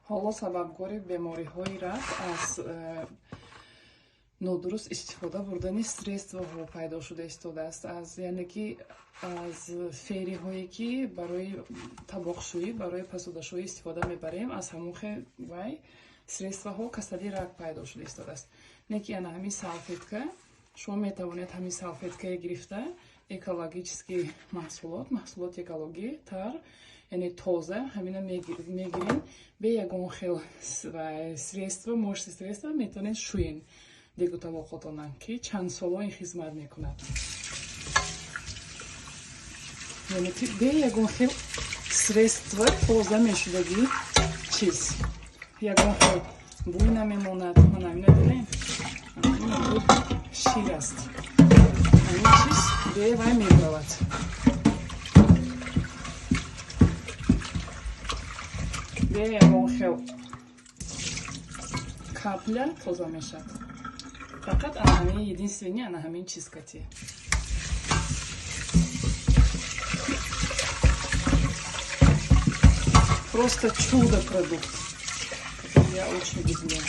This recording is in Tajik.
Ҳоло сабабгори бемориҳои рак аз нодуруст истифода бурдани средствоҳо пайдо шуда истодааст, аз яъне ки аз фериҳое, ки барои табоқшӯӣ, барои посудашӯӣ истифода мебарем, аз ҳамон вай средствоҳо касалии рак пайдо шуда истодааст. Не ки ана ҳамин салфетка, шумо метавонед ҳамин салфеткае гирифта, экологический маҳсулот, маҳсулоти экологӣ тар, яъне тоза, ҳамина мегирем, бе ягон хел средство, моющее средство метавонед шӯен дегу тавоқотона, ки чанд соло ин хизмат мекунад. Яъне ки бе ягон хел средство тоза мешудагӣ чиз, ягон хел бӯй намемонад. Мана ҳамина дидем, шир аст, ҳамин чиз бевай мебаравад, бе ягон хел капля тоза мешавад. Фақат ана ҳамин, единственный ана ҳамин чиз кати. Просто чудо продукт, который я очень люблю.